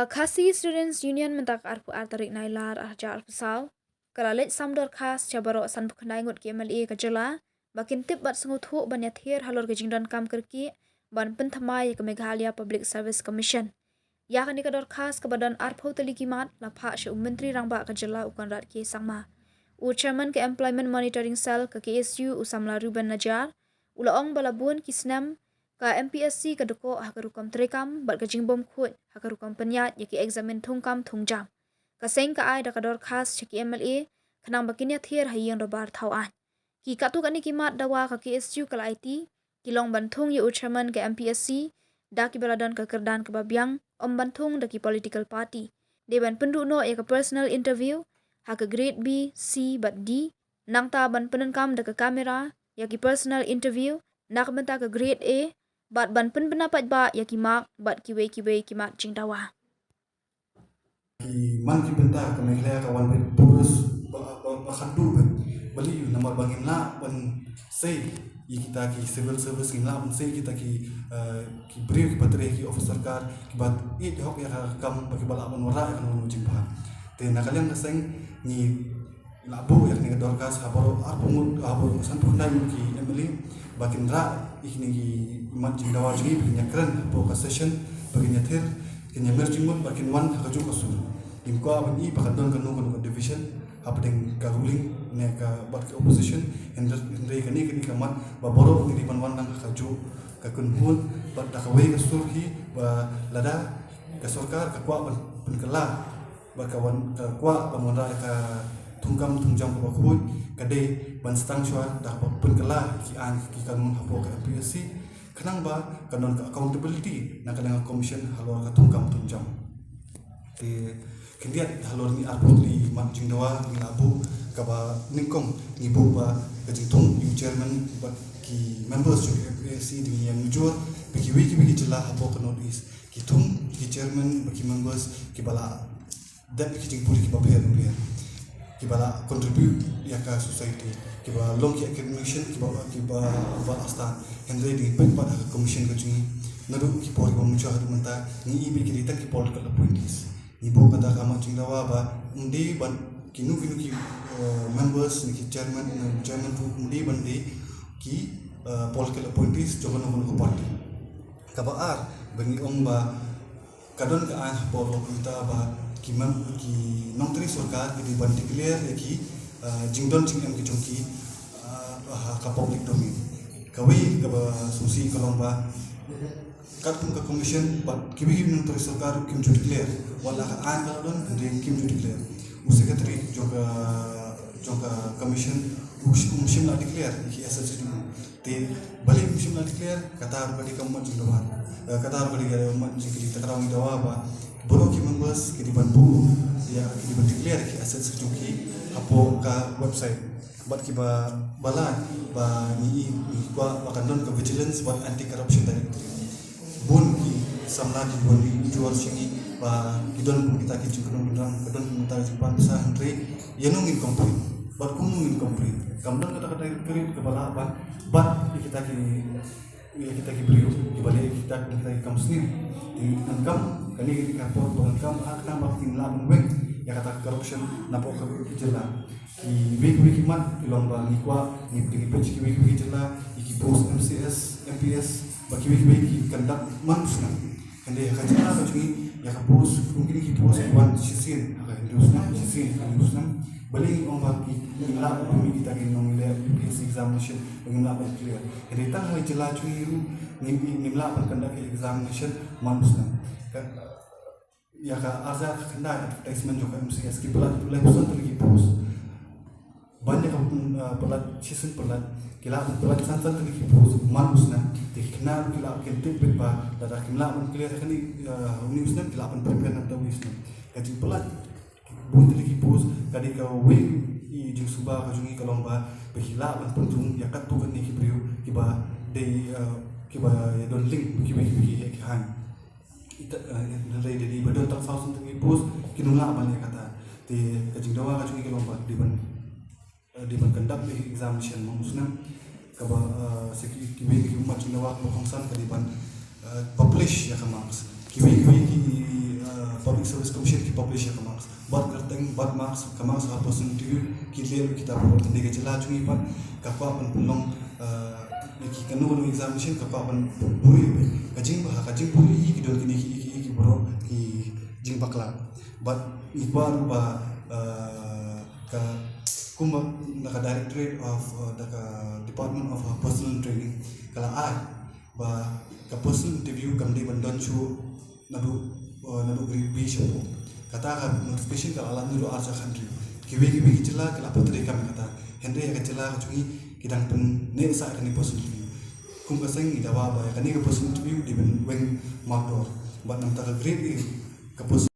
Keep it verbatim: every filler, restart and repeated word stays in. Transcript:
Khasi Students Union mynta ka arphew ar tarik Nailar arhajar arphew saw ka la leit sam dorkhas sha baroh sanphew khyndai ngut ki M L A ka jylla ba kin tip bad sngewthuh ban ïathir halor ka jingdonkam kyrkieh ban pynthymmai ïa ka Meghalaya Public Service Commission. Ïa kane ka dorkhas kaba don arphew tylli ki mat la phah sha u Myntri Rangbah ka jylla u Conrad K Sangma. U Chairman ka Employment Monitoring Cell ka K S U u samla Reuben Najiar u la ong ba la bun ki snem ka M P S C ka dkoh ha ka rukom treikam bad ka jingbymkhuid ha ka rukom pynïaid ïa ki eksamin thungkam thungjam. Ka seng ka ai da ka dorkhas sha ki M L A khnang ba kin ïathir ha ïing dorbar thaw aiñ. Ki katto katne ki mat dawa ka K S U ka la aiti ki long ban thung ïa u Chairman ka M P S C da kiba la don ka kyrdan kaba biang, ym ban thung da ki political party. Dei ban pynduh noh ïa ka personal interview ha ka grade B, C bad D, nangta ban pyndonkam da ka kamera ïa ki personal interview na ka bynta ka grade A bad ban pynbna paidbah ïa ki mark bad kiwei kiwei ki mat jingdawa. Ki man ki bynta ka Meghalaya ka wan beit purus ba ba ba khatduh beit. Balei? Namar ba ngim lah ban sei ïa kita ki civil service, ngim lah ban sei kita ki ki briew kiba trei ki office sorkar kiba ïeit hok ïa ka kam ba kiba lah ban wanrah ïa kano kano jingbha. Te na ka liang ka seng ngi la buh ïa kane ka dorkhas ha baroh arphew ngut, ha baroh sanphew khyndai ngut ki M L A ba kin rah ïa kine ki mat jingdawa jong ngi ba kin ïakren hapoh ka session ba kin ïathir, kin ïamir jingmut ba kin wan ha kajuh ka sur. Ngim kwah ban ïohi ba ka don kano kano ka division hapdeng ka ruling ne ka bad ka opposition, hynrei kane kane ka mat ba baroh ki dei ban wan lang ha kajuh ka kynhun bad da kawei ka sur hi ba lada ka sorkar ka kwah ban pynkylla ba ka wan ka kwah ban wanrah ïa ka thungkam thungjam kaba khuid ka dei ban sdang shuwa da kaba pynkylla ki aiñ ki kanun hapoh ka M P S C khnang ba ka don ka accountability na ka liang ka commission halor ka thungkam thungjam. Te khyndiat halor kine arphew tylli mat jingdawa ngi la buh kaba nyngkong ngi buh ba ka jingthung ïa u chairman bad ki members jong ka M P S C dang ïa nujor ba kiwei kiwei ki jylla hapoh ka North East ki thung ki chairman bad ki members kiba la dep ki jingpule kiba pher bapher kiba la contribute ïa ka society kiba long ki accumulation kiba kiba ba asta hynrei dang pynpat ha ka commission ka jong ngi naduh ki por kiba mynta haduh mynta ngi i ba ki dei tang ki political appointees. Ngi buh kata ka mat jingdawa ba ym dei ban kino kino ki members ne ki chairman ne chairman ruh ym dei ban dei ki political appointees jong kano kano ka party. Kaba ar ba ngi ong ba ka don ka aiñ hapoh ka kumta ba ki mem ki nongtrei sorkar ki dei ban declare ïa ki jingdon jingem ki jong ki ha ka public domain. Kawei kaba sngewsih ka long ba katkum ka commission bad kiwei kiwei ki nongtrei sorkar kim ju declare wat la ka aiñ ka la don hynrei kim ju declare. U secretary jong ka jong ka commission um shym la declare ïa ki assets jong u. Te balei um shym la declare kata ruh ka dei ka mat jingdawa. Kata ruh ka dei ka mat jingkylli. Te kata ngi dawa ba baroh ki members ki dei ban buh ïa ki dei ban declare ïa ki assets jong ki hapoh ka website. Bad kiba ba lai ba ngi i ngi kwah ba kan don ka vigilance bad anti corruption directorate. Bun ki samla ki bun ki jur sha ngi ba ki don kum kita ki jingkynnoh bynrang, ki don kum kita ki jingpan pisa hynrei ïa no ngin complain bad kumno ngin complain. Kam don kata ka directorate kaba lah ban bad ïa kita ki ïa kita ki briew kiba leh kita kum kita ki kam sniew. Te ngan kam kane ka por ba ngan kam ha kata ba kin lah ban weng ïa kata ka corruption napoh ka jylla. Kiwei kiwei ki mat ki long ba ngi kwah ngi pynbeit kiwei kiwei ki jylla ïa ki post M C S, M P S ba kiwei kiwei ki conduct man u snem. Hynrei ha ka jylla ka jong ngi ïa ka post kum kine ki post ki wan shisien ha ka hynriew snem shisien ha ka hynriew snem. Balei ngi ong ba ki ngim lah ban pynmih kita ki nongleh U P S C examination ba ngim lah ban clear. Hynrei tang ha ka jylla jong ngi ruh ngim ngim lah ban conduct examination man u snem. Ïa ka arhajar khyndai advertisement jong ka M C S ki pynlait laiphew san tylli ki post. Ban ïa ka pynlait shisien pynlait ki lah ban pynlait san san tylli ki post man u snem. Te ki khynnah ruh ki lah kin tip beit ba lada kim lah ban clear ha kane une u snem ki lah ban prepare na uta u snem. Ka jingpynlait bun tylli ki post ka dei kawei i jingsuba ka jong ngi ka long ba ba ki lah ban pynthung ïa katto katne ki briew kiba dei kiba ïa don link bad kiwei kiwei ki heh ki haiñ. Ita hynrei da dei ba don tang saw san tylli ki post kim lah ban ïa kata. Te ka jingdawa ka jong ngi ka long ba dei ban dei ban conduct examination man u snem kaba sa kiwei kiwei ki mat jingdawa kaba kongsan ka dei ban publish ïa ka marks. Kiwei kiwei ki, uh, Public Service Commission ki publish ïa ka marks. Bad kyrteng bad marks, ka marks ha personal interview ki leh kitab. Hynrei ka jylla jong ngi pat ka kwah ban pynlong, uh, ïa ki kano kano examination ka kwah ban buh ïa ka jingbha, ka jingbha ïa ki don kine ki, ki, ki, ki baroh ki jingbakla. Bad ngi kwah ruh ba, uh, ka kumba na ka Directorate of, uh, da ka Department of, uh, Personal Training ka la ai ba ka personal interview kam dei ban don shuh naduh, uh, naduh grade B shapoh. Kata ka notification ka la lan naduh ar hajar khathynriew. Kiwei kiwei ki jylla ki la pyntrei kam kata. Hynrei ka jylla ka jong ngi ki dang pynneh sah kane personal interview. Kum ka seng ngi dawa ba kane ka personal interview dei ban weng mardor. Bad nangta ka grade A ka personal